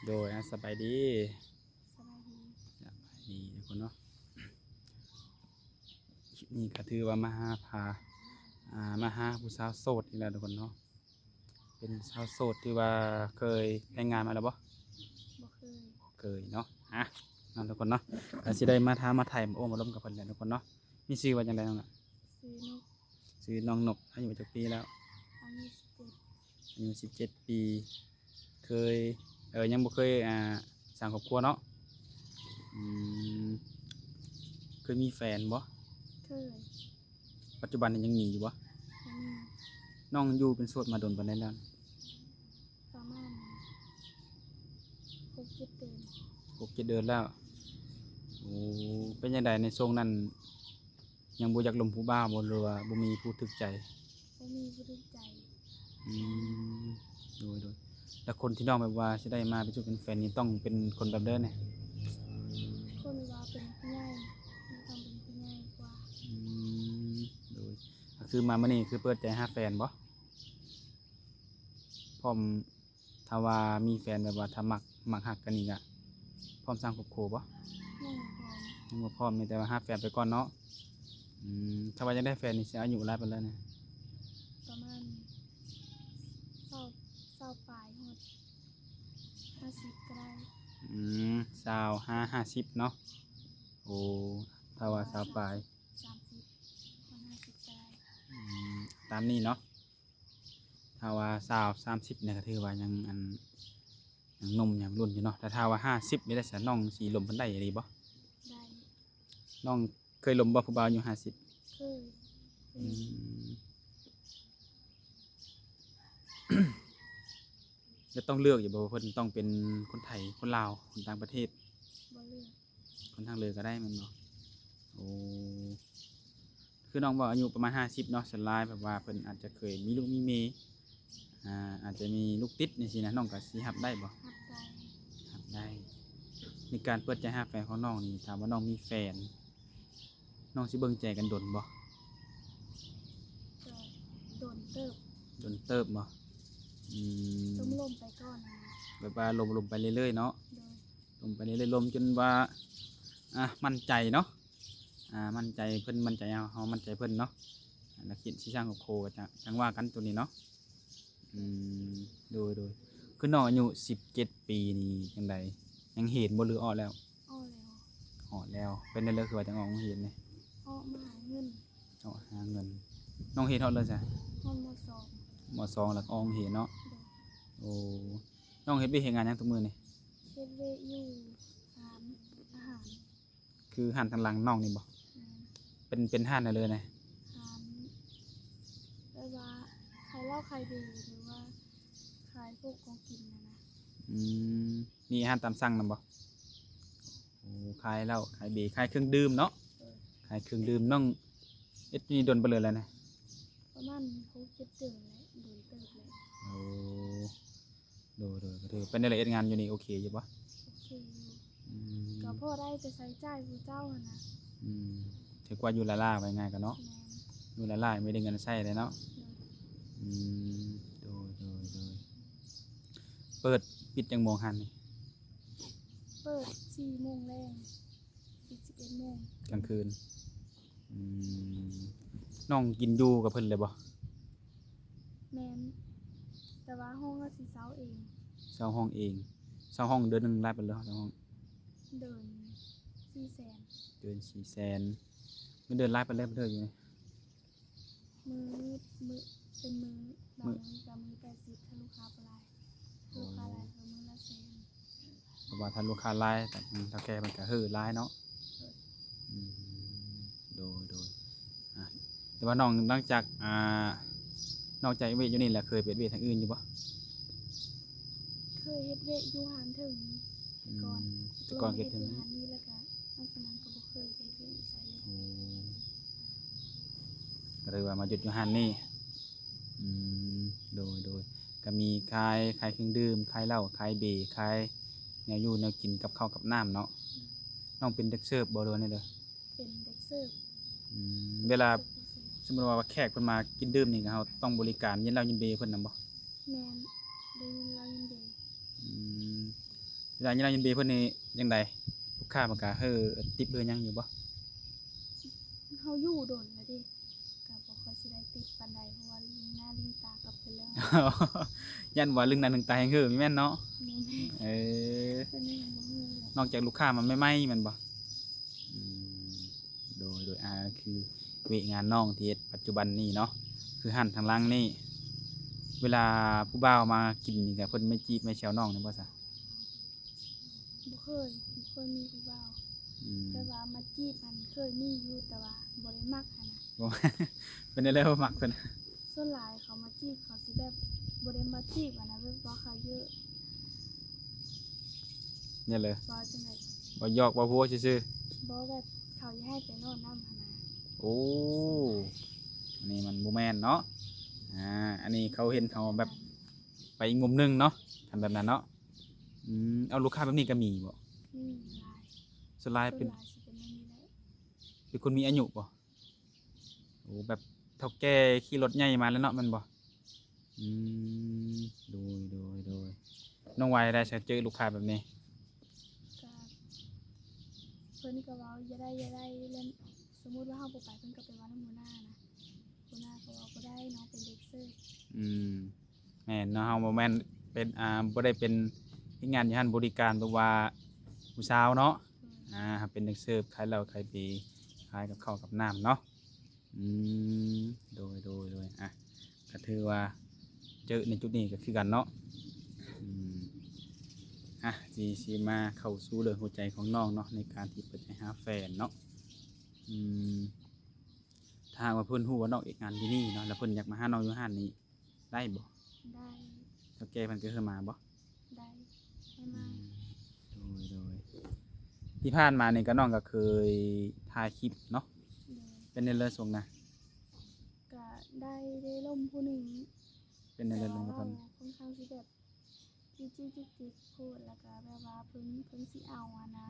ໂດຍ ອາ ສະບາຍດີ ສະບາຍດີ ສະບາຍດີທຸກຄົນເນາະ. ຄລິບນີ້ກໍຖືວ່າມາຫາພາ ອ່າ ມາຫາຜູ້ສາວໂສດນີ້ແຫຼະທຸກຄົນເນາະ. ເປັນສາວໂສດທີ່ວ່າເຄີຍແຕ່ງງານມາແລ້ວບໍ່? ບໍ່ເຄີຍ ບໍ່ເຄີຍເນາະ. ອ່ະ ເນາະທຸກຄົນເນາະ ກໍຊິໄດ້ມາຖາມມາໄຖ່ມາໂອ້ມາລົມກັບເພິ່ນແຫຼະທຸກຄົນເນາະ. ມີຊື່ວ່າຈັ່ງໃດນ້ອງລະ? ຊື່ນົກ ຊື່ນ້ອງນົກ. ອາຍຸຈັກປີແລ້ວ? ອາຍຸສິບເຈັດ ອາຍຸສິບເຈັດປີ. ເຄີຍ ເອີ ຍັງບໍ່ເຄີຍ ອ່າ ສ້າງຄອບຄົວເນາະ. ອືມ ເຄີຍມີແຟນບໍ່? ເຄີຍ. ປັດຈຸບັນນີ້ຍັງມີຢູ່ບໍ່? ຍັງມີ. ນ້ອງຢູ່ເປັນໂສດມາດົນປານໃດແລ້ວ? ປະມານຫົກເຈັດເດືອນ ຫົກເຈັດເດືອນແລ້ວ. ໂອ້ ເປັນຈັ່ງໃດໃນຊ່ວງນັ້ນ ຍັງບໍ່ຢາກລົມຜູ້ບ່າວບໍ່ ຫຼືວ່າບໍ່ມີຜູ້ຖືກໃຈ? ບໍ່ມີຜູ້ຖືກໃຈ. ອືມ ໂດຍໆ. ແລ້ວຄົນທີ່ນ້ອງແບບວ່າຊິໄດ້ມາເປັນຊູ້ເປັນແຟນນີ້ ຕ້ອງເປັນຄົນແບບໃດແດ່? ຄົນທີ່ວ່າເປັນຜູ້ໃຫຍ່ ຕ້ອງເປັນຜູ້ໃຫຍ່ກວ່າ. ອືມ ໂດຍ. ກໍຄືມາມື້ນີ້ຄືເປີດໃຈຫາແຟນບໍ່? ພ້ອມ ຖ້າວ່າມີແຟນ ແບບວ່າຖ້າມັກ ມັກຮັກກັນນີ້ກະ ພ້ອມສ້າງຄອບຄົວບໍ່? ຍັງບໍ່ພ້ອມ ຍັງບໍ່ພ້ອມ ມີແຕ່ວ່າຫາແຟນໄປກ່ອນເນາະ. ອືມ ຖ້າວ່າຢາກໄດ້ແຟນນີ້ ຊິອາຍຸຫຼາຍປານໃດນະ? ປະມານຊາວ ຊາວປາຍ ຮອດຫ້າສິບກໍໄດ້. ອືມ ຊາວຫາຫ້າສິບເນາະ. ໂອ້ ຖ້າວ່າຊາວປາຍ ສາມສິບ ຮອດຫ້າສິບກໍໄດ້. ອືມ ຕາມນີ້ເນາະ. ຖ້າວ່າຊາວ ສາມສິບນີ້ກໍຖືວ່າຍັງ ອັນ ຍັງໜຸ່ມຍັງລຸ້ນຢູ່ເນາະ. ແຕ່ຖ້າວ່າຫ້າສິບນີ້ແຫຼະ ສະ ນ້ອງຊິລົມເພິ່ນໄດ້ອີ່ຫຼີບໍ່? ໄດ້. ນ້ອງເຄີຍລົມບໍ່ ຜູ້ບ່າວອາຍຸຫ້າສິບ? ເຄີຍ. ອືມ ແລ້ວຕ້ອງເລືອກຢູ່ບໍ່ວ່າເພິ່ນຕ້ອງເປັນຄົນໄທ ຄົນລາວ ຄົນຕ່າງປະເທດ? ບໍ່ເລືອກ. ຄົນທາງເລີກະໄດ້ແມ່ນບໍ່? ໂອ້ ຄືນ້ອງເວົ້າອາຍຸປະມານຫ້າສິບເນາະ ສ່ວນຫຼາຍແບບວ່າເພິ່ນອາດຈະເຄີຍມີລູກມີເມຍ ອາ ອາດຈະມີລູກຕິດຈັ່ງຊີ້ນະ ນ້ອງກະຊິຮັບໄດ້ບໍ່? ຮັບໄດ້. ຮັບໄດ້. ໃນການເປີດໃຈຫາແຟນຂອງນ້ອງນີ້ ຖ້າວ່ານ້ອງມີແຟນ ນ້ອງຊິເບິ່ງໃຈກັນດົນບໍ່? ກໍດົນເຕີບ. ດົນເຕີບບໍ່? ອືມ ລົມໆໄປກ່ອນນະ ແບບວ່າລົມໆໄປເລື້ອຍໆເນາະ. ໂດຍ. ລົມໄປເລື້ອຍໆ ລົມຈົນວ່າ ອ່າ ໝັ້ນໃຈເນາະ ອ່າ ໝັ້ນໃຈເພິ່ນ ໝັ້ນໃຈເຮົາ ເຮົາໝັ້ນໃຈເພິ່ນເນາະ ແລ້ວຄິດຊິສ້າງຄອບຄົວກໍຈະ ຈັ່ງວ່າກັນໂຕນີ້ເນາະ. ອືມ ໂດຍໆ. ຄືນ້ອງອາຍຸສິບເຈັດປີນີ້ຈັ່ງໃດ ຍັງຮຽນບໍ່ ຫຼືອອກແລ້ວ? ອອກແລ້ວ. ອອກແລ້ວ. ເປັນແນວໃດຄືວ່າຈັ່ງອອກໂຮງຮຽນນີ້? ອອກມາຫາເງິນ. ອອກຫາເງິນ. ນ້ອງຮຽນຮອດເລີຍຊະ? ຮອດ ມ.ສອງ. ມ.ສອງ ແລ້ວກໍອອກໂຮງຮຽນເນາະ. ໂດຍ. ໂອ້ ນ້ອງເຮັດວຽກເຮັດງານຫຍັງທຸກມື້ນີ້? ເຮັດວຽກຢູ່ຮ້ານອາຫານ. ຄືຮ້ານທາງຫຼັງນ້ອງນີ້ບໍ່? ແມ່ນ. ເປັນ ເປັນຮ້ານແນວໃດນະ? ຮ້ານແບບວ່າຂາຍເຫຼົ້າຂາຍເບ ຫຼືວ່າຂາຍພວກຂອງກິນຫັ້ນນະ. ອືມ ມີອາຫານຕາມສັ່ງນຳບໍ່? ໂອ້ ຂາຍເຫຼົ້າຂາຍເບ ຂາຍເຄື່ອງດື່ມເນາະ. ເອີ ຂາຍເຄື່ອງດື່ມ. ນ້ອງເຮັດຢູ່ນີ້ດົນປານໃດແລ້ວນະ? ປະມານຫົກເຈັດເດືອນແຫຼະ ດົນເຕີບແລ້ວ. ໂອ້ ໂດຍໆ. ກໍຖືເປັນແນວໃດ ເຮັດງານຢູ່ນີ້ໂອເຄຢູ່ບໍ່? ໂອເຄຢູ່. ອືມ ກໍພໍໄດ້ແຕ່ໃຊ້ຈ່າຍຜູ້ເຈົ້າຫັ້ນນະ. ອືມ ຖືກວ່າຢູ່ລ້າໆ ວ່າງ່າຍໆ ກໍເນາະ. ແມ່ນ. ຢູ່ລ້າໆ ມີແຕ່ເງິນໃຊ້ແຫຼະເນາະ. ໂດຍ. ອືມ ໂດຍໆໆ. ເປີດປິດຈັກໂມງຮ້ານນີ້? ເປີດສີ່ໂມງແລງ ປິດສິບເອັດໂມງກາງຄືນ. ອືມ ນ້ອງກິນຢູ່ກັບເພິ່ນເລີຍບໍ່? ແມ່ນ ແຕ່ວ່າຫ້ອງກໍຊິເຊົ່າເອງ. ເຊົ່າຫ້ອງເອງ. ເຊົ່າຫ້ອງເດືອນໜຶ່ງຫຼາຍປານໃດ? ເຊົ່າຫ້ອງເດືອນສີ່ແສນ. ເດືອນສີ່ແສນ. ເງິນເດືອນຫຼາຍປານໃດເດີຢູ່ນີ້? ມື້ ມື້ ເປັນມື້ ບາງມື້ກໍມື້ແປດສິບ ຖ້າລູກຄ້າບໍ່ຫຼາຍ. ລູກຄ້າຫຼາຍກໍມື້ລະແສນ. ເພາະວ່າຖ້າລູກຄ້າຫຼາຍ ທາງເຖົ້າແກ່ເພິ່ນກໍເຮີ້ຫຼາຍເນາະ. ອືມ ໂດຍໆ. ອ່າ ແຕ່ວ່ານ້ອງ ຫຼັງຈາກ ອ່າ ນອກຈາກວຽກຢູ່ນີ້ແລ້ວ ເຄີຍໄປເຮັດວຽກທາງອື່ນຢູ່ບໍ່? ເຄີຍເຮັດວຽກຢູ່ຮ້ານເຖິງ ແຕ່ກ່ອນ. ອືມ ແຕ່ກ່ອນເຮັດຢູ່ຮ້ານນີ້ ແລ້ວກໍຫຼັງຈາກນັ້ນກໍບໍ່ເຄີຍໄປເຮັດວຽກໃສເລີຍ. ໂອ້ ກໍເລີຍວ່າມາຢຸດຢູ່ຮ້ານນີ້. ອືມ ໂດຍໆ. ກໍມີຂາຍ ຂາຍເຄື່ອງດື່ມ ຂາຍເຫຼົ້າ ຂາຍເບ ຂາຍແນວຢູ່ແນວກິນ ກັບເຂົ້າກັບນ້ຳເນາະ. ອືມ ນ້ອງເປັນເດັກເສີບບໍ່ ຫຼືວ່າແນວໃດ? ເປັນເດັກເສີບ. ອືມ ເວລາ ເປັນເດັກເສີບ. ສົມມຸດວ່າແຂກເພິ່ນມາກິນດື່ມນີ້ ເຮົາຕ້ອງບໍລິການເຢັນເຫຼົ້າເຢັນເບເພິ່ນນຳບໍ່? ແມ່ນ ໄດ້ເງິນເຫຼົ້າເງິນເບ. ອືມ ວລາຍາມເຢັນເບເພິ່ນນີ້ຈັ່ງໃດ? ລູກຄ້າມັນກະເຮີຕິບເຮີຫຍັງຢູ່ບໍ່? ເຮົາຢູ່ດົນແລ້ວເດ້ ກະບໍ່ຄ່ອຍຊິໄດ້ຕິບປານໃດ ເພາະວ່າລິງໜ້າລິງຕາກັບເພິ່ນແລ້ວ ຢ້ານວ່າລຶ້ງໜ້າລຶ້ງຕາແຮງເຫີ ແມ່ນເນາະ? ແມ່ນ. ເອີ ເພິ່ນຍັງບໍ່ເຫີແຫຼະ ນອກຈາກລູກຄ້າມາໃໝ່ໆ ແມ່ນບໍ່? ອືມ ໂດຍ ໂດຍ ອ່າ ຄືວຽກງານນ້ອງທີ່ເຮັດປັດຈຸບັນນີ້ເນາະ ຄືຮ້ານທາງຫຼັງນີ້ ເວລາຜູ້ບ່າວມາກິນນີ້ກະເພິ່ນມາຈີບມາແຊວນ້ອງນີ້ບໍ່ຊະ? ບໍ່ເຄີຍ ບໍ່ເຄີຍມີຜູ້ບ່າວ ອືມ ແຕ່ວ່າມາຈີບຫັ້ນເຄີຍມີຢູ່ ແຕ່ວ່າບໍ່ໄດ້ມັກຫັ້ນນະ. ບໍ່ ເປັນແນວໃດບໍ່ມັກເພິ່ນ? ສ່ວນຫຼາຍເຂົາມາຈີບ ເຂົາຊິແບບບໍ່ໄດ້ມາຈີບຫັ້ນນະ ແບບວ່າເຂົາເຢີະ ແນວໃດ? ເວົ້າຈັ່ງໃດ? ເວົ້າຢອກເວົ້າຫົວຊື່ໆ? ບໍ່ ແບບເຂົາຢາກໃຫ້ໄປນອນນຳຫັ້ນນະ. ໂອ້ ອັນນີ້ມັນບໍ່ແມ່ນເນາະ ອ່າ ອັນນີ້ເຂົາເຫັນເຮົາແບບໄປອີກມຸມໜຶ່ງເນາະ ຄັນແບບນັ້ນເນາະ. ອືມ ເອົາ ລູກຄ້າແບບນີ້ກະມີບໍ່? ມີຫຼາຍ ສ່ວນຫຼາຍເປັນ ສ່ວນຫຼາຍຊິເປັນແນວນີ້ແຫຼະ. ເປັນຄົນມີອາຍຸບໍ່? ໂອ້ ແບບເຖົ້າແກ່ຂີ່ລົດໃຫຍ່ມາແລ້ວເນາະ ແມ່ນບໍ່? ອືມ ໂດຍ ໂດຍ ໂດຍ. ນ້ອງວ່າຈັ່ງໃດ ເຈີລູກຄ້າແບບນີ້? ກະເພິ່ນກະເວົ້າຢາກໄດ້ ຢາກໄດ້ ແລ້ວສົມມຸດວ່າເຮົາບໍ່ໄປ ເພິ່ນກະໄປເວົ້ານຳຫົວໜ້ານະ ຫົວໜ້າກະເວົ້າບໍ່ໄດ້ ນ້ອງເປັນເດັກເສີບ. ອືມ ແມ່ນເນາະ ເຮົາບໍ່ແມ່ນເປັນ ອ່າ ບໍ່ໄດ້ເປັນພະນັກງານຢູ່ຮ້ານບໍລິການ ຫຼືວ່າຜູ້ສາວເນາະ ອືມ ອ່າ ເຮົາເປັນເດັກເສີບ ຂາຍເຫຼົ້າຂາຍເບ ຂາຍກັບເຂົ້າກັບນ້ຳເນາະ. ອືມ ໂດຍ ໂດຍ ໂດຍ ອ່ະ ກະຖືວ່າເຈີໃນຈຸດນີ້ກະຄືກັນເນາະ. ອືມ ອ່ະ ຊິ ຊິມາເຂົ້າສູ່ເລື່ອງຫົວໃຈຂອງນ້ອງເນາະ ໃນການທີ່ເປີດໃຈຫາແຟນເນາະ. ອືມ ຖ້າຫາກວ່າເພິ່ນຮູ້ວ່ານ້ອງເຮັດງານຢູ່ນີ້ເນາະ ແລ້ວເພິ່ນຢາກມາຫານ້ອງຢູ່ຮ້ານນີ້ ໄດ້ບໍ່? ໄດ້. ເຖົ້າແກ່ເພິ່ນກະເຄີຍມາບໍ່? ໄດ້ ໄດ້ມາ. ອືມ ໂດຍ ໂດຍ. ທີ່ຜ່ານມານີ້ກະ ນ້ອງກະເຄີຍຖ່າຍຄລິບເນາະ. ໂດຍ. ເປັນແນວໃດຊ່ວງນະ? ກະໄດ້ ໄດ້ລົມຜູ້ໜຶ່ງ. ເປັນແນວໃດລົມກັບເພິ່ນ? ແຕ່ວ່າເວົ້າຄ່ອນຂ້າງຊິແບບ ຈູ້ຈີ້ຈຸກຈິກໂພດ ແລ້ວກະແບບວ່າເພິ່ນ ເພິ່ນຊິເອົາຫັ້ນນະ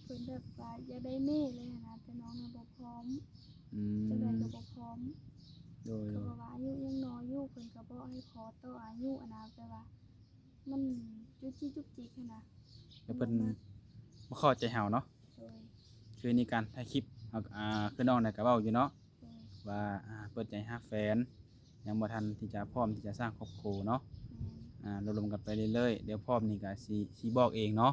ເພິ່ນແບບວ່າຢາກໄດ້ແມ່ເລີຍຫັ້ນນະ ແຕ່ນ້ອງນະບໍ່ພ້ອມ. ອືມ ຈັ່ງໃດກະບໍ່ພ້ອມ. ໂດຍ ເຂົາກະວ່າອາຍຸຍັງນ້ອຍຢູ່ ເພິ່ນກະບອກໃຫ້ພໍຕໍ່ອາຍຸຫັ້ນນະ ແບບວ່າມັນຈູ້ຈີ້ຈຸກຈິກຫັ້ນນະ ແຕ່ເພິ່ນບໍ່ເຂົ້າໃຈເຮົາເນາະ. ໂດຍ. ຄືໃນການຖ່າຍຄລິບ ເຮົາ ອ່າ ຄືນ້ອງນະກະເວົ້າຢູ່ເນາະ ໂດຍ ວ່າ ອ່າ ເປີດໃຈຮັກແຟນ ຍັງບໍ່ທັນທີ່ຈະພ້ອມທີ່ຈະສ້າງຄອບຄົວເນາະ. ແມ່ນ. ອ່າ ລົມໆກັນໄປເລື້ອຍໆ ດຽວພ້ອມນີ້ກະຊິ ຊິບອກເອງເນາະ.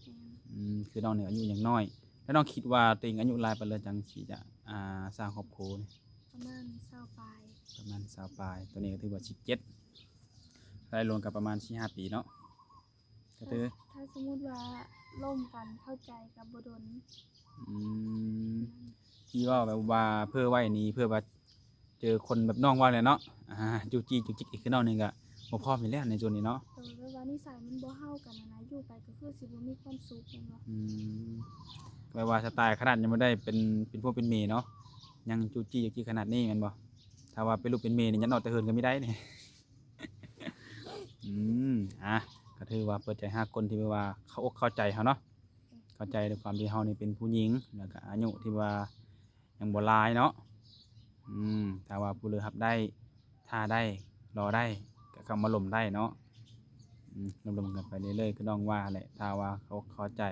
ແມ່ນ. ອືມ ຄືນ້ອງນີ້ອາຍຸຍັງນ້ອຍ ແລ້ວນ້ອງຄິດວ່າຕົວເອງອາຍຸຫຼາຍປານໃດຈັ່ງຊິຈະ ອ່າ ສ້າງຄອບຄົວນີ້? ປະມານຊາວປາຍ. ປະມານຊາວປາຍ ຕອນນີ້ກະຖືວ່າສິບເຈັດ ໄລ່ລວມກະປະມານສີ່ຫ້າປີເນາະ. ກະຖື ຖ້າ ຖ້າສົມມຸດວ່າລົມກັນເຂົ້າໃຈກະບໍ່ດົນ. ອືມ ອືມ ທີ່ເວົ້າແບບວ່າເຜື່ອໄວ້ນີ້ ເຜື່ອວ່າເຈີຄົນແບບນ້ອງວ່າແຫຼະເນາະ ອ່າ ຈູ້ຈີ້ຈຸກຈິກຄືນ້ອງນີ້ກະບໍ່ພ້ອມຢູ່ແລ້ວໃນຈຸດນີ້ເນາະ. ໂດຍ ແບບວ່ານິໄສມັນບໍ່ເຂົ້າກັນຫັ້ນນະ ຢູ່ໄປກະຄືຊິບໍ່ມີຄວາມສຸກແມ່ນບໍ່? ອືມ ແບບວ່າສະໄຕຂະໜາດຍັງບໍ່ໄດ້ເປັນ ເປັນຜົວເປັນເມຍເນາະ ຍັງຈູ້ຈີ້ຈຸກຈິກຂະໜາດນີ້ແມ່ນບໍ່? ຖ້າວ່າເປັນລູກເປັນເມຍນີ້ ຍັດອອກແຕ່ເຮືອນກະມີໄດ້ນີ້. ອືມ ອ່ະ ກະຖືວ່າເປີດໃຈຫາຄົນທີ່ແບບວ່າເຂົ້າອົກເຂົ້າໃຈເຮົາເນາະ ເຂົ້າໃຈໃນຄວາມທີ່ເຮົານີ້ເປັນຜູ້ຍິງ ແລ້ວກະອາຍຸທີ່ວ່າຍັງບໍ່ຫຼາຍເນາະ. ອືມ ຖ້າວ່າຜູ້ເລີກຮັບໄດ້ ຖ້າໄດ້ ລໍໄດ້ ກະເຂົ້າມາລົມໄດ້ເນາະ. ອືມ ລົມໆກັນໄປເລື້ອຍໆ ຄືນ້ອງວ່າແຫຼະ ຖ້າວ່າເຂົາເຂົ້າໃຈ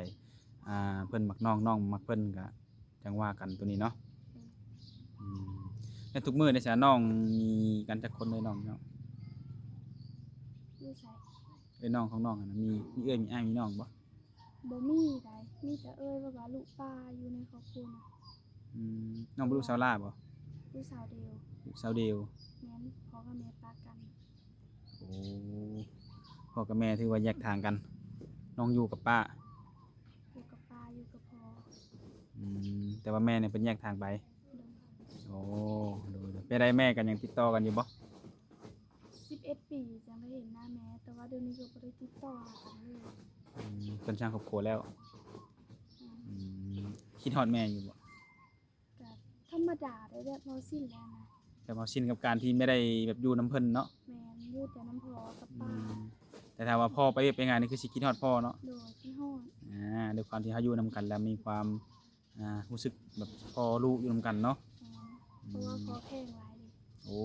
ອ່າ ເພິ່ນມັກນ້ອງ ນ້ອງມັກເພິ່ນກະ ຈັ່ງວ່າກັນໂຕນີ້ເນາະ. ອືມ ອືມ ແລ້ວທຸກມື້ນີ້ຊະ ນ້ອງມີກັນຈັກຄົນເອີຍນ້ອງເນາະ? ຢູ່ໃສ? ເອີຍ ນ້ອງຂອງນ້ອງຫັ້ນນະ ມີ ມີເອື້ອຍ ມີອ້າຍ ມີນ້ອງບໍ່? ບໍ່ມີໃດ ມີແຕ່ເອື້ອຍ ແບບວ່າລູກປ້າຢູ່ໃນຄອບຄົວນະ. ອືມ ນ້ອງເປັນລູກສາວຫຼ້າບໍ່? ລູກສາວດຽວ. ລູກສາວດຽວ. ແມ່ນ ພໍ່ກັບແມ່ປະກັນ. ໂອ້ ພໍ່ກັບແມ່ຖືວ່າແຍກທາງກັນ ນ້ອງຢູ່ກັບປ້າ? ຢູ່ກັບປ້າ ຢູ່ກັບພໍ່. ອືມ ແຕ່ວ່າແມ່ນີ້ເພິ່ນແຍກທາງໄປ. ໂດຍ. ໂອ້ ໂດຍ ໂດຍ. ເປັນໃດແມ່ກະຍັງຕິດຕໍ່ກັນຢູ່ບໍ່? ສິບເອັດປີຈັ່ງໄດ້ເຫັນໜ້າແມ່ ແຕ່ວ່າດຽວນີ້ກະບໍ່ໄດ້ຕິດຕໍ່ຫາກັນເລີຍ. ອືມ ເພິ່ນສ້າງຄອບຄົວແລ້ວ. ແມ່ນ. ອືມ ຄິດຮອດແມ່ຢູ່ບໍ່? ກະທຳມະດາໄດ໋ ແບບເຮົາຊິນແລ້ວນະ ແບບເຮົາຊິນກັບການທີ່ແມ່ໄດ້ແບບຢູ່ນຳເພິ່ນເນາະ. ແມ່ນ ຢູ່ແຕ່ນຳພໍ່ກັບປ້າ. ອືມ ແຕ່ຖ້າວ່າພໍ່ໄປວຽກໄປງານນີ້ຄືຊິຄິດຮອດພໍ່ເນາະ. ໂດຍ ຄິດຮອດ. ອ່າ ດ້ວຍຄວາມທີ່ເຮົາຢູ່ນຳກັນແລ້ວມີຄວາມ ອ່າ ຮູ້ສຶກແບບພໍ່ລູກຢູ່ນຳກັນເນາະ. ແມ່ນ ອືມ ເພາະວ່າພໍ່ແພງຫຼາຍເດ. ໂອ້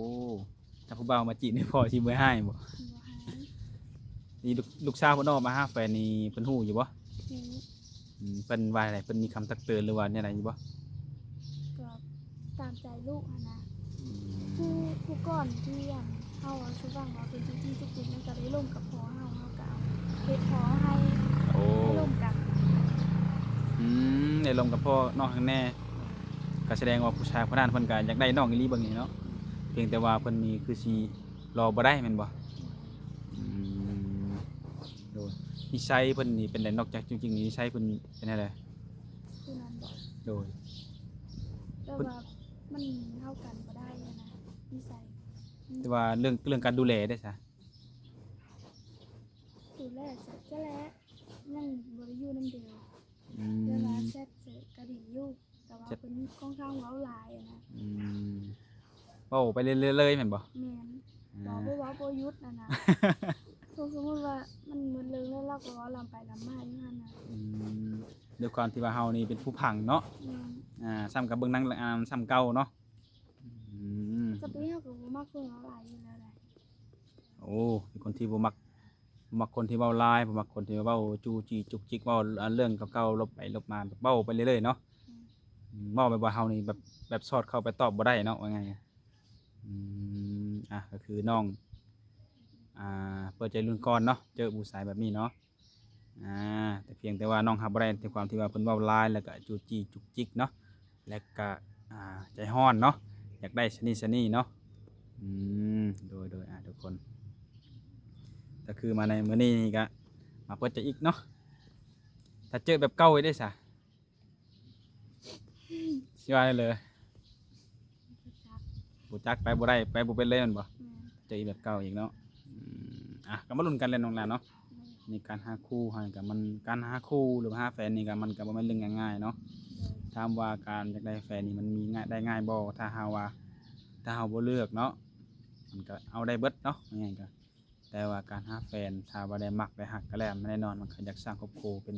ຖ້າຜູ້ບ່າວມາຈີບນີ້ ພໍ່ຊິບໍ່ຮ້າຍບໍ່? ບໍ່ຮ້າຍ. ນີ້ລູກ ລູກສາວເພິ່ນອອກມາຫາແຟນນີ້ ເພິ່ນຮູ້ຢູ່ບໍ່? ຮູ້. ອືມ ເພິ່ນວ່າໃດ? ເພິ່ນມີຄຳຕັກເຕືອນ ຫຼືວ່າແນວໃດຢູ່ບໍ່? ກໍຕາມໃຈລູກຫັ້ນນະ. ອືມ ຜູ້ ຜູ້ກ່ອນທີ່ ອັນ ເຮົາເວົ້າສູ່ຟັງວ່າເພິ່ນຈູ້ຈີ້ຈຸກຈິກນັ້ນ ກໍໄດ້ລົມກັບພໍ່ເຮົາ ເຮົາກໍເອົາເຮັດພໍ່ໃຫ້ ໂອ້ ໄດ້ລົມກັນ. ອືມ ໄດ້ລົມກັບພໍ່ນ້ອງຫັ້ນແດ່. ກໍສະແດງວ່າຜູ້ຊາຍຜູ້ນັ້ນເພິ່ນກໍຢາກໄດ້ນ້ອງອີ່ຫຼີເບິ່ງນີ້ເນາະ, ພຽງແຕ່ວ່າເພິ່ນນີ້ຄືຊິລໍບໍ່ໄດ້ແມ່ນບໍ່? ອືມ ໂດຍ. ນິໄສເພິ່ນນີ້ເປັນໃດ? ນອກຈາກຈຸກຈິກນີ້ ນິໄສເພິ່ນເປັນແນວໃດ? ຜູ້ນັ້ນບໍ? ໂດຍ. ແບບວ່າມັນເຂົ້າກັນບໍ່ໄດ້ຫັ້ນນະ ນິໄສ. ແຕ່ວ່າເລື່ອງ ເລື່ອງການດູແລເດ້ຊະ? ດູແລຊະແຫຼະ ຍັງບໍ່ໄດ້ຢູ່ນຳດຽວ. ອືມ ເວລາແຊັດເຊີກໍດີຢູ່ ແຕ່ວ່າເພິ່ນຄ່ອນຂ້າງເວົ້າຫຼາຍຫັ້ນນະ. ອືມ ເວົ້າໄປເລື້ອຍໆເລີຍແມ່ນບໍ່? ແມ່ນ. ອ່າ ເວົ້າບໍ່ ເວົ້າບໍ່ຢຸດຫັ້ນນະ. ສົມ ສົມມຸດວ່າມັນໝົດເລື່ອງແລ້ວ ລາວກໍເວົ້າລຳໄປລຳມາຢູ່ຫັ້ນນະ. ອືມ ດ້ວຍຄວາມທີ່ວ່າເຮົານີ້ເປັນຜູ້ຟັງເນາະ. ແມ່ນ. ອ່າ ສ່ຳກັບເບິ່ງໜັງ ອ່າ ສ່ຳເກົ່າເນາະ. ອືມ ສ່ຳຕົວເອງກໍບໍ່ມັກຄົນເວົ້າຫຼາຍຢູ່ແລ້ວແຫຼະ. ໂອ້ ເປັນຄົນທີ່ບໍ່ມັກ ບໍ່ມັກຄົນທີ່ເວົ້າຫຼາຍ ບໍ່ມັກຄົນທີ່ເວົ້າຈູ້ຈີ້ຈຸກຈິກ ເວົ້າ ອັນ ເລື່ອງເກົ່າໆລົບໄປລົບມາ ເວົ້າໄປເລື້ອຍໆເນາະ. ອືມ ເວົ້າແບບວ່າເຮົານີ້ແບບ ແບບສອດເຂົ້າໄປຕອບບໍ່ໄດ້ເນາະ ວ່າງ່າຍ. ອືມ ອ່ະ ກໍຄືນ້ອງ ອ່າ ເປີດໃຈລຸ້ນກ່ອນເນາະ ເຈີຜູ້ຊາຍແບບນີ້ເນາະ. ອ່າ ແຕ່ພຽງແຕ່ວ່ານ້ອງຮັບບໍ່ໄດ້ ດ້ວຍຄວາມທີ່ວ່າເພິ່ນເວົ້າຫຼາຍ ແລ້ວກະຈູ້ຈີ້ຈຸກຈິກເນາະ ແລ້ວກະ ອ່າ ໃຈຮ້ອນເນາະ ຢາກໄດ້ຊະນີ້ຊະນີ້ເນາະ. ອືມ ໂດຍໆ ອ່າ ທຸກຄົນ ກໍຄືມາໃນມື້ນີ້ນີ້ກະມາເປີດໃຈອີກເນາະ. ຖ້າເຈີແບບເກົ່າເດ້ຊະ ຊິວ່າແນວໃດ? ບໍ່ຈັກ ໄປບໍ່ໄດ້ ໄປບໍ່ເປັນເລີຍແມ່ນບໍ່? ແມ່ນ. ເຈີອີກແບບເກົ່າອີກເນາະ. ອືມ ອ່ະ ກໍມາລຸ້ນກັນແຫຼະນ້ອງຫຼ້າເນາະ. ແມ່ນ. ໃນການຫາຄູ່ຫັ້ນກໍມັນ ການຫາຄູ່ ຫຼືວ່າຫາແຟນນີ້ກໍມັນກໍບໍ່ແມ່ນເລື່ອງງ່າຍໆເນາະ. ໂດຍ. ຖາມວ່າການຢາກໄດ້ແຟນນີ້ມັນມີງ່າຍ ໄດ້ງ່າຍບໍ່? ຖ້າຫາກວ່າ ຖ້າເຮົາບໍ່ເລືອກເນາະ ມັນກໍເອົາໄດ້ເບິດເນາະ ງ່າຍໆກໍ. ແຕ່ວ່າການຫາແຟນ ຖ້າວ່າໄດ້ມັກໄດ້ຮັກກັນແລ້ວ ແນ່ນອນມັນກໍຢາກສ້າງຄອບຄົວ ເປັນ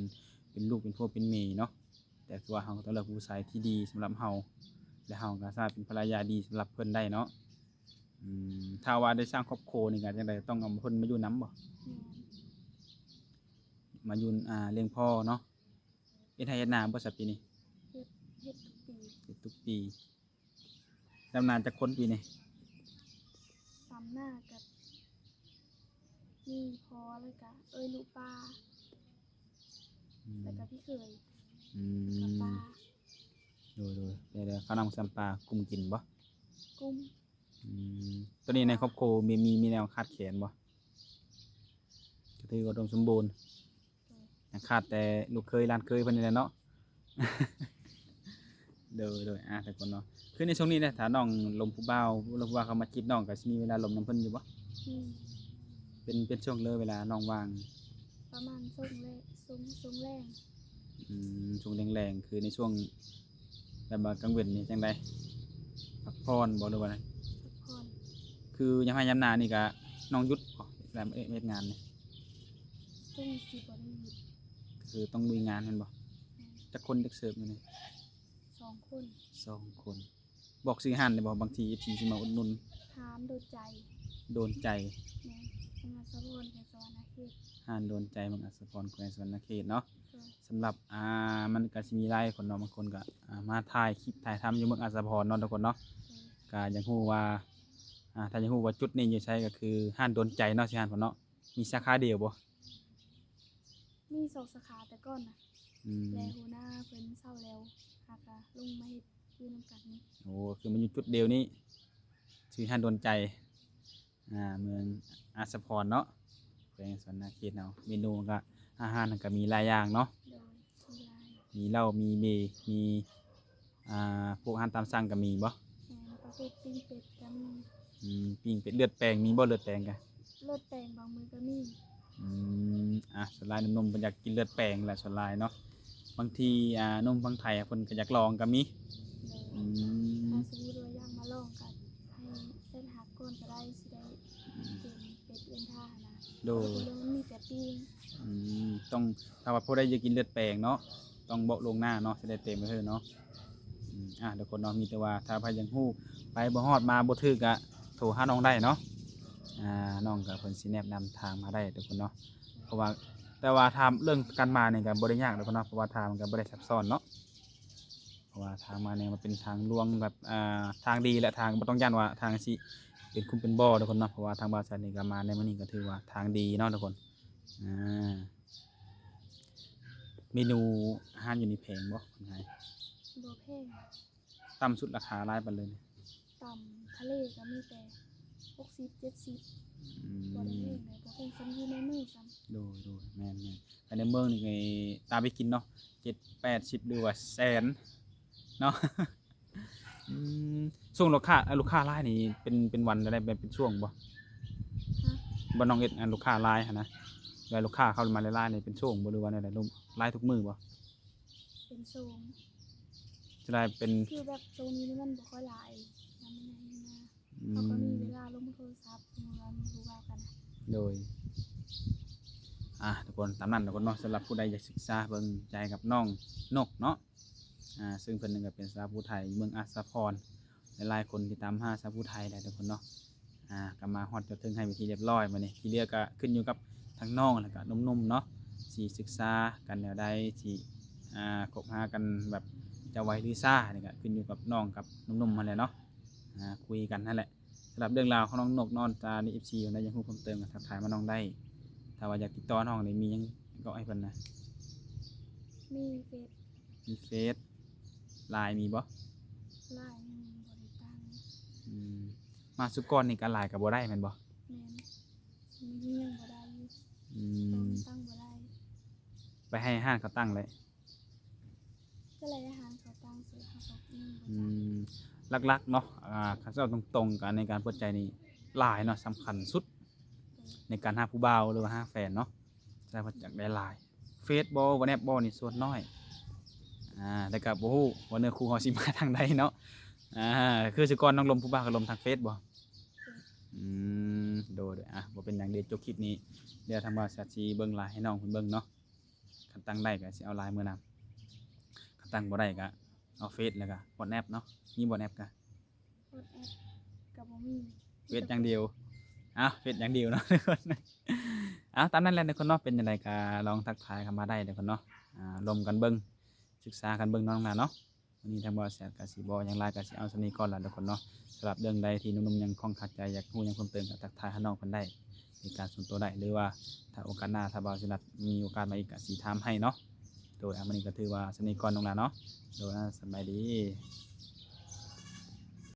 ເປັນລູກເປັນຜົວເປັນເມຍເນາະ. ແຕ່ຄືວ່າເຮົາກໍຕ້ອງເລືອກຜູ້ຊາຍທີ່ດີສຳລັບເຮົາ ແລະເຮົາກໍສາມາດເປັນພັນລະຍາດີສຳລັບເພິ່ນໄດ້ເນາະ. ອືມ ຖ້າວ່າໄດ້ສ້າງຄອບຄົວນີ້ກໍຈັ່ງໃດ ຕ້ອງເອົາເພິ່ນມາຢູ່ນຳບໍ່? ແມ່ນ. ມາຢູ່ ອ່າ ລ້ຽງພໍ່ເນາະ. ເຮັດໄຮ່ເຮັດນາບໍ່ຊະປີນີ້? ເຮັດ ເຮັດທຸກປີ. ເຮັດທຸກປີ. ດຳນາຈັກຄົນປີນີ້? ດຳນາກັບມີພໍ່ ແລ້ວກະເອື້ອຍລູກປ້າ ອືມ ແລ້ວກະພີ່ເຂີຍ ອືມ ແລ້ວກະປ້າ. ໂດຍໆ ແລ້ວເຂົ້ານ້ຳຊ້ຳປາກຸ້ມກິນບໍ່? ກຸ້ມ. ອືມ ຕອນນີ້ໃນຄອບຄົວມີ ມີ ມີແນວຂາດແຄນບໍ່? ກໍຖືວ່າອຸດົມສົມບູນ. ໂດຍ. ຍັງຂາດແຕ່ລູກເຂີຍຫຼານເຂີຍເພິ່ນນີ້ແຫຼະເນາະ. ໂດຍໆ ອ່າ ທຸກຄົນເນາະ ຄືໃນຊ່ວງນີ້ນະ ຖ້ານ້ອງລົມຜູ້ບ່າວ ລົມຜູ້ບ່າວເຂົ້າມາຈີບນ້ອງ ກໍຊິມີເວລາລົມນຳເພິ່ນຢູ່ບໍ່? ອືມ ເປັນ ເປັນຊ່ວງເລີເວລານ້ອງວ່າງ? ປະມານຊ່ວງແລງ ຊ່ວງ ຊ່ວງແລງ. ອືມ ຊ່ວງແລງໆ ຄືໃນຊ່ວງ ແບບວ່າກາງເວັນນີ້ຈັ່ງໃດ ພັກຜ່ອນບໍ່ ຫຼືວ່າໃດ? ພັກຜ່ອນ. ຄືຍາມໄຮ່ຍາມນານີ້ກະນ້ອງຢຸດບໍ່ ແບບເຮັດງານນີ້? ຊ່ວງນີ້ຊິບໍ່ໄດ້ຢຸດ. ຄືຕ້ອງລຸຍງານແມ່ນບໍ່? ແມ່ນ. ຈັກຄົນເດັກເສີບຢູ່ນີ້? ສອງຄົນ. ສອງຄົນ. ບອກຊື່ຮ້ານໄດ້ບໍ່? ບາງທີເອັຟຊີຊິມາອຸດໜູນ. ຮ້ານໂດນໃຈ. ໂດນໃຈ. ແມ່ນ. ເມືອງອັດສະພອນ ແຂວງສະຫວັນນະເຂດ. ຮ້ານໂດນໃຈ ເມືອງອັດສະພອນ ແຂວງສະຫວັນນະເຂດເນາະ. ໂດຍ. ສຳລັບ ອ່າ ມັນກະຊິມີຫຼາຍຄົນເນາະ ບາງຄົນກະ ອ່າ ມາຖ່າຍຄລິບຖ່າຍທຳຢູ່ເມືອງອັດສະພອນເນາະ ທຸກຄົນເນາະ. ໂດຍ. ກະຢາກຮູ້ວ່າ ອ່າ ຖ້າຢາກຮູ້ວ່າຈຸດນີ້ຢູ່ໃສ ກະຄືຮ້ານໂດນໃຈເນາະ ຊື່ຮ້ານເພິ່ນເນາະ. ມີສາຂາດຽວບໍ່? ມີສອງສາຂາແຕ່ກ່ອນນະ. ອືມ. ແລະຫົວໜ້າເພິ່ນເຊົາແລ້ວ ຫາກະລົງມາເຮັດຢູ່ນຳກັນນີ້. ໂອ້ ຄືມາຢູ່ຈຸດດຽວນີ້ ຊື່ຮ້ານໂດນໃຈ ອ່າ ເມືອງອັດສະພອນເນາະ ແຂວງສະຫວັນນະເຂດເຮົາ. ເມນູມັນກະ ອາຫານມັນກະມີຫຼາຍຢ່າງເນາະ. ໂດຍ. ມີຫຼາຍ ມີເຫຼົ້າ ມີເບ ມີ ອ່າ ພວກອາຫານຕາມສັ່ງກໍມີບໍ່? ແມ່ນ. ປະເພດປີ້ງເປັດກໍມີ. ອືມ ປີ້ງເປັດ ເລືອດແປງມີບໍ່? ເລືອດແປງກະ ເລືອດແປງບາງມື້ກໍມີ. ອືມ ອ່າ ສ່ວນຫຼາຍໜຸ່ມໆເພິ່ນຢາກກິນເລືອດແປງແຫຼະ ສ່ວນຫຼາຍເນາະ. ບາງທີ ອ່າ ໜຸ່ມຝັ່ງໄທເພິ່ນກໍຢາກລອງກໍມີ. ໂດຍ. ອືມ ຖ້າສົມມຸດວ່າຢາກມາລອງກໍໃຫ້ແຊັດຫາກ່ອນກໍໄດ້ ຊິໄດ້ ອືມ ກິນເປັດເອີ້ນຖ້າຫັ້ນນະ. ໂດຍ. ເພາະວ່າມັນມີແຕ່ປີ້ງ. ອືມ ຕ້ອງ ຖ້າວ່າຜູ້ໃດຢາກກິນເລືອດແປງເນາະ ຕ້ອງບອກລ່ວງໜ້າເນາະ ຊິໄດ້ເຕັມໄວ້ເຮີເນາະ. ອືມ ອ່າ ທຸກຄົນເນາະ ມີແຕ່ວ່າຖ້າໃຜຢາກຮູ້ ໄປບໍ່ຮອດມາບໍ່ຖືກກະໂທຫານ້ອງໄດ້ເນາະ. ອ່າ ນ້ອງກໍເພິ່ນຊິແນະນຳທາງມາໄດ້ທຸກຄົນເນາະ ເພາະວ່າ ແຕ່ວ່າຖ້າເລື່ອງການມານີ້ກໍບໍ່ໄດ້ຍາກດອກເນາະ ເພາະວ່າທາງມັນກໍບໍ່ໄດ້ຊັບຊ້ອນເນາະ ເພາະວ່າທາງມານີ້ມັນເປັນທາງຫຼວງແບບ ອ່າ ທາງດີ ແລະ ທາງບໍ່ຕ້ອງຢ້ານວ່າທາງຊິເປັນຂຸມເປັນບໍ່ທຸກຄົນເນາະ ເພາະວ່າທາງບ່າວແຊນນີ້ກໍມາໃນມື້ນີ້ກໍຖືວ່າທາງດີເນາະທຸກຄົນ. ອ່າ ເມນູອາຫານຢູ່ນີ້ແພງບໍ່? ເພິ່ນຂາຍ ບໍ່ແພງ. ຕ່ຳສຸດລາຄາຫຼາຍປານໃດ? ຕ່ຳທະເລກໍມີແຕ່ຫົກສິບ ເຈັດສິບ ອືມ ບໍ່ໄດ້ແພງໃດ ບໍ່ແພງສ່ຳຢູ່ໃນເມືອງຊ້ຳ. ໂດຍໆ ແມ່ນໆ ອັນໃນເມືອງນີ້ຕາມໄປກິນເນາະ ເຈັດ ແປດສິບ ຫຼືວ່າແສນເນາະ. ອືມ ຊ່ວງລູກຄ້າ ລູກຄ້າຫຼາຍນີ້ເປັນ ເປັນວັນໃດ ແບບເປັນຊ່ວງບໍ່? ຮະ? ບໍ່ ນ້ອງເອັດ ອັນລູກຄ້າຫຼາຍຫັ້ນນະ ແລ້ວລູກຄ້າເຂົ້າມາຫຼາຍໆນີ້ເປັນຊ່ວງບໍ່ ຫຼືວ່າແນວໃດ? ຫຼາຍທຸກມື້ບໍ່? ເປັນຊ່ວງ ຈະໄດ້ເປັນ ຄືແບບຊ່ວງນີ້ມັນບໍ່ຄ່ອຍຫຼາຍ ມັນຍັງມາ ອືມ ເຮົາກໍມີເວລາລົງໂທລະສັບ ສົມມຸດວ່າມີຜູ້ເວົ້າກັນ. ໂດຍ ອ່າ ທຸກຄົນ ຕາມນັ້ນທຸກຄົນເນາະ ສຳລັບຜູ້ໃດຢາກສຶກສາເບິ່ງໃຈກັບນ້ອງນົກເນາະ ອ່າ ຊຶ່ງເພິ່ນກໍເປັນສາວຜູ້ໄທເມືອງອາດສາພອນ ຫຼາຍໆຄົນທີ່ຕາມຫາສາວຜູ້ໄທໄດ໋ທຸກຄົນເນາະ. ອ່າ ກໍມາຮອດຈົນເຖິງໃຫ້ເປັນທີ່ຮຽບຮ້ອຍ ບັດນີ້ທີ່ເຫຼືອກໍຂຶ້ນຢູ່ກັບທາງນ້ອງ ແລ້ວກໍໜຸ່ມໆເນາະ ຊິສຶກສາກັນແນວໃດ ຊິ ອ່າ ຄົບຫາກັນແບບຈະໄວຫຼືຊ້າ ນີ້ກໍຂຶ້ນຢູ່ກັບນ້ອງກັບໜຸ່ມໆຫັ້ນແຫຼະເນາະ ອ່າ ຄຸຍກັນຫັ້ນແຫຼະ. ສຳລັບເລື່ອງລາວຂອງນ້ອງນົກເນາະ ຖ້າມີເອັຟຊີຄົນໃດຢາກຮູ້ເພີ່ມເຕີມກໍທັກທາຍມານ້ອງໄດ້ ຖ້າວ່າຢາກຕິດຕໍ່ນ້ອງນີ້ ມີຫຍັງບອກໃຫ້ເພິ່ນນະ? ມີເຟສ ມີເຟສ ລາຍມີບໍ່? ລາຍຍັງບໍ່ໄດ້ຕັ້ງ. ອືມ ມາສຸດກ່ອນນີ້ກໍລາຍກໍບໍ່ໄດ້ແມ່ນບໍ່? ແມ່ນ ຍັງບໍ່ໄດ້ຢູ່. ອືມ ຍັງຕັ້ງບໍ່ໄດ້. ໄປໃຫ້ຮ້ານເຂົາຕັ້ງແຫຼະ. ກໍໄດ້ໃຫ້ຮ້ານເຂົາຕັ້ງຊື່ ເຮົາກໍຍັງບໍ່ ອື ຈັກ. ມ ຫຼັກໆເນາະ ອ່າ ຄັນເວົ້າຕົງໆ ການໃນການເປີດໃຈນີ້ຫຼາຍເນາະ ສຳຄັນສຸດ ໂດຍ ໃນການຫາຜູ້ບ່າວ ຫຼືວ່າຫາແຟນເນາະ ສະນັ້ນເພິ່ນຢາກໄດ້ຫຼາຍ ເຟສບໍ່ ວັອດແອັບບໍ່ ນີ້ສ່ວນນ້ອຍ ອ່າ ແລ້ວກໍບໍ່ຮູ້ວ່າເນື້ອຄູ່ເຮົາຊິມາທາງໃດເນາະ. ອ່າ ຄືສະກ່ອນນ້ອງລົມຜູ້ບ່າວກໍລົມທາງເຟສບໍ່? ໂດຍ ອືມ ໂດຍໆ ອ່ະ ບໍ່ເປັນຫຍັງ ດຽວຈົບຄລິບນີ້ ດຽວທາງບ່າວແຊດຊິເບິ່ງລາຍໃຫ້ນ້ອງເພິ່ນເບິ່ງເນາະ ຄັນຕັ້ງໄດ້ກໍຊິເອົາລາຍເມືອນຳ ຄັນຕັ້ງບໍ່ໄດ້ກໍເອົາເຟສ ແລ້ວກໍວັອດແອັບເນາະ ມີວັອດແອັບກໍ ວັອດແອັບກໍບໍ່ມີ ເຟສຢ່າງດຽວ. ເອົ້າ ເຟສຢ່າງດຽວເນາະທຸກຄົນ ເອົ້າ ຕາມນັ້ນແຫຼະທຸກຄົນເນາະ ເປັນຈັ່ງໃດກໍລອງທັກທາຍເຂົ້າມາໄດ້ທຸກຄົນເນາະ ອ່າ ລົມກັນເບິ່ງ ສຶກສາກັນເບິ່ງເນາະ ນ້ອງຫຼ້າເນາະ. ມື້ນີ້ທາງບ່າວແຊດກໍຊິບໍ່ຫຍັງຫຼາຍ ກໍຊິເອົາສ່ຳນີ້ກ່ອນລະທຸກຄົນເນາະ. ສຳລັບເລື່ອງໃດທີ່ໜຸ່ມໆຍັງຂ້ອງຄາໃຈ ຢາກຮູ້ຫຍັງເພີ່ມເຕີມ ກໍທັກທາຍຫານ້ອງເພິ່ນໄດ້ ເປັນການສ່ວນຕົວໄດ້ ຫຼືວ່າຖ້າໂອກາດໜ້າ ຖ້າບ່າວສິລັດມີໂອກາດມາອີກ ກໍຊິຖາມໃຫ້ເນາະ. ໂດຍ ອ່າ ມື້ນີ້ກໍຖືວ່າສ່ຳນີ້ກ່ອນນ້ອງຫຼ້າເນາະ. ໂດຍ ອ່າ ສະບາຍດີ.